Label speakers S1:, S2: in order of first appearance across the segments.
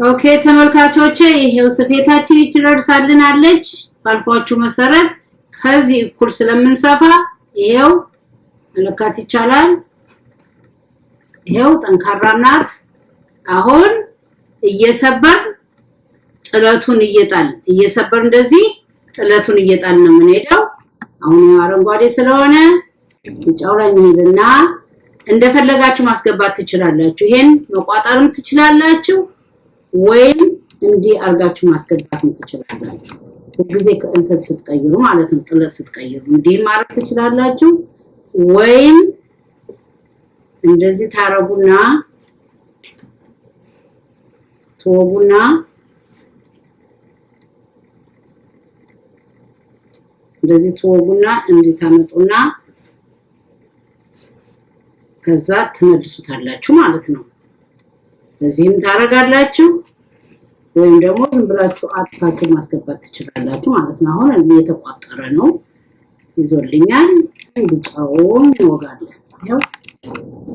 S1: Okay ተመልካቾቼ፣ ይሄው ስፌታችን ይችላልልናለች። ባልኳችሁ መሰረት ከዚህ እኩል ስለምንሰፋ ይሄው መለካት ይቻላል። ይሄው ጠንካራም ናት። አሁን እየሰበር ጥለቱን እየጣል እየሰበር እንደዚህ ጥለቱን እየጣል ነው የምንሄደው። አሁን አረንጓዴ ስለሆነ ቢጫው ላይ እንሄድና እንደፈለጋችሁ ማስገባት ትችላላችሁ። ይሄን መቋጠርም ትችላላችሁ ወይም እንዲህ አርጋችሁ ማስገባትም ትችላላችሁ። ሁልጊዜ እንትን ስትቀይሩ ማለት ነው፣ ጥለት ስትቀይሩ እንዲህ ማድረግ ትችላላችሁ። ወይም እንደዚህ ታረጉና ትወጉና እንደዚህ ትወጉና እንዲህ ታመጡና ከዛ ትመልሱታላችሁ ማለት ነው። በዚህም ታረጋላችሁ ወይም ደግሞ ዝም ብላችሁ አጥፋችሁ ማስገባት ትችላላችሁ ማለት ነው። አሁን እየተቋጠረ ነው ይዞልኛል። ቢጫውን እንወጋለን። ይኸው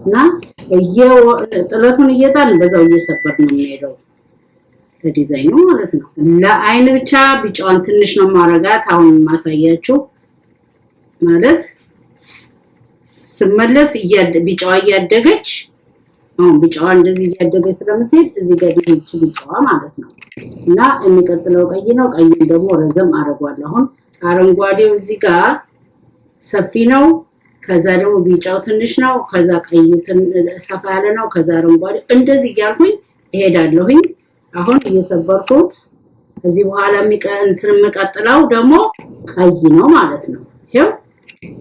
S1: እና ጥለቱን እየጣልን በዛው እየሰበርን ነው የሚሄደው ለዲዛይኑ ማለት ነው። ለአይን ብቻ ቢጫዋን ትንሽ ነው ማረጋት። አሁን ማሳያችሁ ማለት ስመለስ ቢጫዋ እያደገች አሁን ቢጫዋ እንደዚህ እያደገች ስለምትሄድ እዚህ ጋር ቢጫ ቢጫዋ ማለት ነው። እና የሚቀጥለው ቀይ ነው። ቀዩን ደግሞ ረዘም አደርገዋለሁ። አሁን አረንጓዴው እዚህ ጋር ሰፊ ነው። ከዛ ደግሞ ቢጫው ትንሽ ነው። ከዛ ቀዩ ሰፋ ያለ ነው። ከዛ አረንጓዴ እንደዚህ እያልኩኝ እሄዳለሁኝ። አሁን እየሰበርኩት ከዚህ በኋላ እንትን የምቀጥለው ደግሞ ቀይ ነው ማለት ነው። ይሄው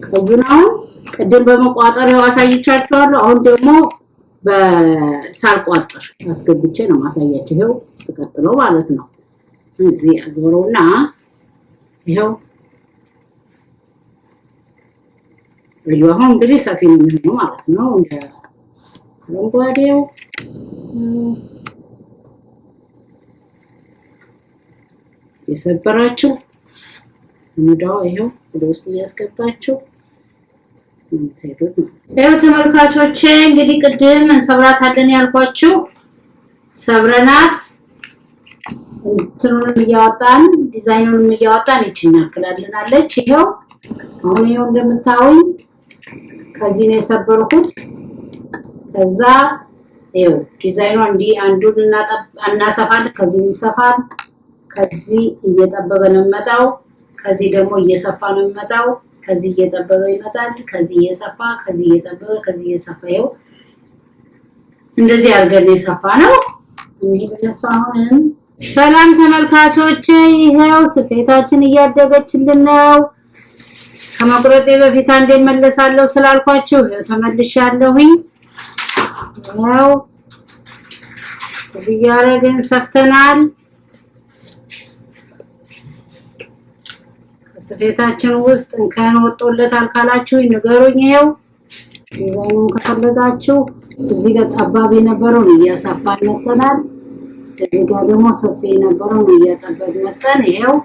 S1: ቀዩን አሁን ቅድም በመቋጠሪያው አሳይቻችኋለሁ። አሁን ደግሞ በሳልቋጥር አስገብቼ ነው ማሳያችሁ። ይሄው ስቀጥለው ማለት ነው። እዚህ አዞረውና ይሄው እዩ። አሁን እንግዲህ ሰፊ ነው የሚሆነው ማለት ነው። እንደ አረንጓዴው የሰበራችሁ ሙዳው ይሄው ወደ ውስጥ እያስገባችሁ ይኸው ተመልካቾቼ እንግዲህ ቅድም እንሰብራታለን ያልኳችሁ ሰብረናት እንትኑንም እያወጣን ዲዛይኑንም እያወጣን ይችን ያክላልናለች። ይኸው አሁን ይኸው እንደምታዩኝ ከዚህ ነው የሰበርኩት። ከዛ ይኸው ዲዛይኗ እንዲህ አንዱን እናሰፋለን፣ ከዚህ ይሰፋል፣ ከዚህ እየጠበበ ነው የሚመጣው፣ ከዚህ ደግሞ እየሰፋ ነው የሚመጣው፣ ከዚህ እየጠበበ ይመጣል፣ ከዚህ እየሰፋ፣ ከዚህ እየጠበበ፣ ከዚህ እየሰፋ። ይኸው እንደዚህ አድርገን የሰፋ ነው። እንሂድ እነሱ አሁንም። ሰላም ተመልካቾቼ፣ ይኸው ስፌታችን እያደገችልን ነው። ከመቁረጤ በፊት አንዴ እመለሳለሁ ስላልኳችሁ ይኸው ተመልሻለሁኝ። ይኸው እዚህ እያደረግን ሰፍተናል። ስፌታችን ውስጥ እንከን ወጦለታል ካላችሁ ንገሩኝ። ይኸው ዲዛይኑን ከፈለጋችሁ እዚህ ጋር ጠባብ የነበረውን እያሰፋን መጠናል። እዚህ ጋር ደግሞ ሰፊ የነበረውን እያጠበብ መጠን። ይኸው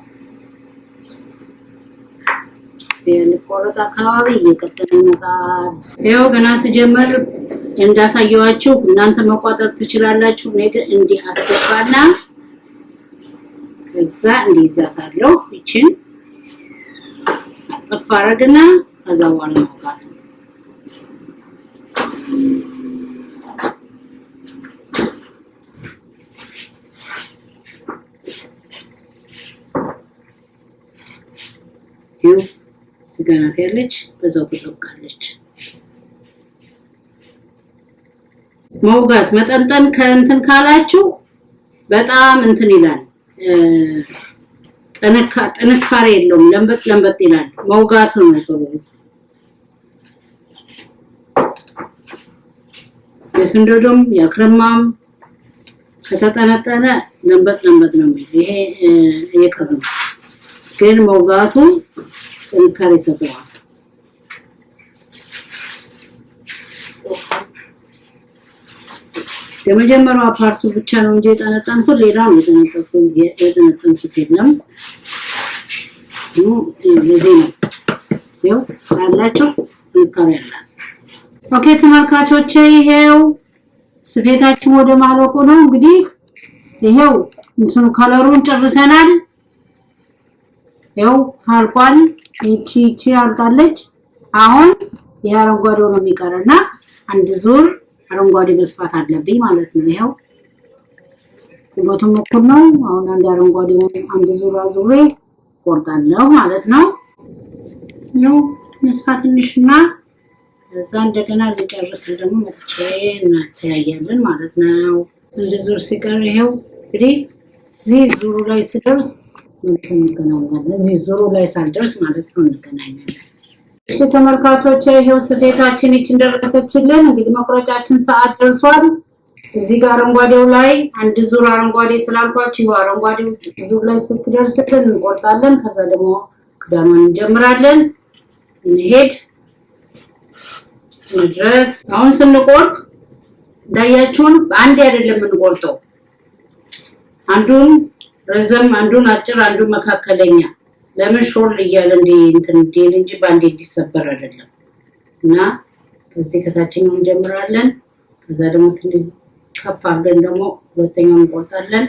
S1: የልቆረጥ አካባቢ እየቀጠለ ይመጣል። ይኸው ገና ስጀምር እንዳሳየዋችሁ እናንተ መቋጠር ትችላላችሁ። እኔ ግን እንዲህ አስገባና ከዛ እንዲህ ይዛታለሁ። ይችን አጥፍ አደርግና ከዛ በኋላ መውጋት ነው። ይኸው ስጋ ናት ያለች፣ በዛው ትጠብቃለች። መውጋት መጠንጠን ከእንትን ካላችሁ በጣም እንትን ይላል፣ ጥንካሬ የለውም። ለምበጥ ለምበጥ ይላል። መውጋቱ ነው ጥሩ። የስንደዶም የአክርማም ከተጠነጠነ ለምበጥ ለምበጥ ነው የሚል። ይሄ የክር ነው፣ ግን መውጋቱ ጥንካሬ ይሰጠዋል። የመጀመሪያው ፓርቱ ብቻ ነው እንጂ የጠነጠንኩት ሌላውን የጠነጠንኩት የለም። ለዚህ ነው ይኸው ያላችሁ ጥንካሬ ያላት። Okay ተመልካቾቼ፣ ይሄው ስፌታችን ወደ ማለቁ ነው። እንግዲህ ይሄው እንትኑ color ኡን ጨርሰናል። ይኸው አልቋል። ይቺ ይቺ አልቃለች። አሁን ይሄ አረንጓዴው ነው የሚቀርና አንድ ዙር አረንጓዴ መስፋት አለብኝ ማለት ነው። ይኸው ቁመቱም እኩል ነው። አሁን አንድ አረንጓዴውን አንድ ዙር አዙሬ ቆርጣለሁ ማለት ነው። ነው ንስፋ ትንሽና ከዛ እንደገና ልጨርስ ደግሞ መጥቼ እናተያያለን ማለት ነው። አንድ ዙር ሲቀር ይኸው እንግዲህ እዚህ ዙሩ ላይ ስደርስ መልሰን እንገናኛለን። እዚህ ዙሩ ላይ ሳልደርስ ማለት ነው እንገናኛለን። እሺ ተመልካቾች፣ ይሄው ስፌታችን ይችን ደረሰችልን። እንግዲህ መቁረጫችን ሰዓት ደርሷል። እዚህ ጋር አረንጓዴው ላይ አንድ ዙር አረንጓዴ ስላልኳችሁ ይኸው አረንጓዴው ዙር ላይ ስትደርስልን እንቆርጣለን። ከዛ ደግሞ ክዳኗን እንጀምራለን። እንሄድ እንድረስ። አሁን ስንቆርጥ እንዳያችሁን በአንዴ አይደለም የምንቆርጠው። አንዱን ረዘም፣ አንዱን አጭር፣ አንዱን መካከለኛ። ለምን ሾል እያለ እንዲ እንትን እንዲል እንጂ በአንዴ እንዲሰበር አይደለም። እና ከዚህ ከታችኛው እንጀምራለን። ከዛ ደግሞ ትንሽ ከፍ አድርገን ደግሞ ሁለተኛውን እንቆርጣለን።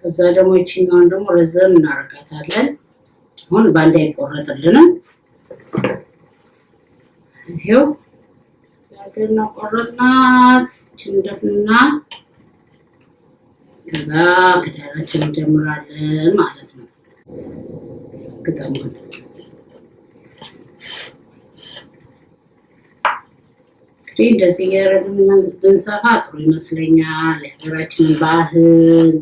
S1: ከዛ ደግሞ ይችኛዋን ደግሞ ረዘም እናደርጋታለን። አሁን በአንዴ አይቆረጥልንም። ይሄው አድርገን ቆረጥናት። ይችን ደፍንና ከዛ ክዳናችን እንጀምራለን ማለት ነው። ግጠሙን እንግዲህ እንደዚህ እያደረግን ብንሰፋ ጥሩ ይመስለኛል። የሀገራችንን ባህል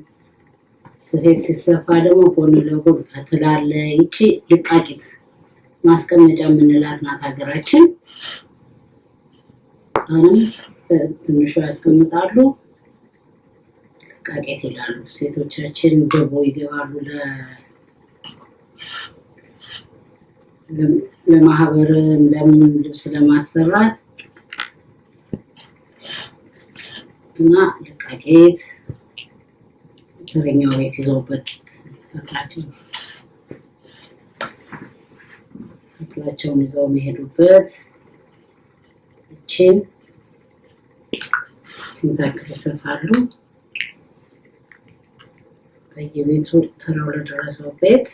S1: ስፌት ሲሰፋ ደግሞ ጎን ለጎን ፈትል አለ። ይቺ ልቃቂት ማስቀመጫ የምንላት ናት ሀገራችን። አሁንም በትንሹ ያስቀምጣሉ። ልቃቄት ይላሉ ሴቶቻችን። ደቦ ይገባሉ ለማህበርም ለምንም ልብስ ለማሰራት እና ልቃቄት ተረኛው ቤት ይዘውበት ፈትላቸውን ይዘው የሚሄዱበት ይችን ታክል ይሰፋሉ። በየቤቱ ተራው ለደረሰው ቤት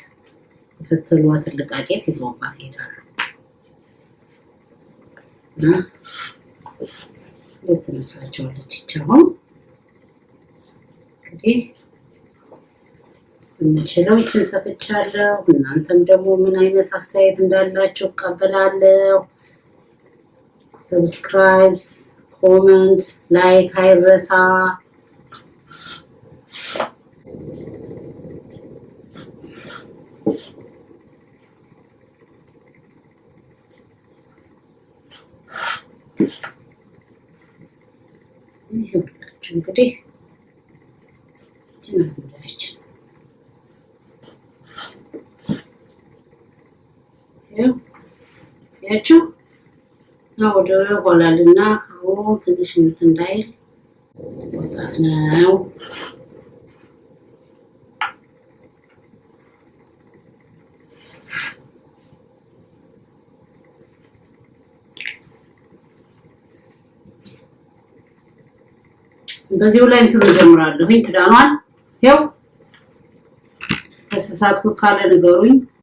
S1: የፈተሏትን ልቃቄት ይዘውባት ይሄዳሉ። እና እንዴት ትመስላችኋለች? ይቺ አሁን እንግዲህ የምችለው ይችን ሰፍቻለሁ። እናንተም ደግሞ ምን አይነት አስተያየት እንዳላችሁ እቀበላለሁ። Subscribes፣ comment፣ like አይረሳ። ይኸውላችሁ እንግዲህ ይችን አትሙላችን ያችሁ እና ወደ ኋላልና ክሩ ትንሽ እንትን እንዳይል ወጣት ነው። በዚሁ ላይ እንትኑ እጀምራለሁኝ ክዳኗን። ይኸው ተሳሳትኩት ካለ ንገሩኝ።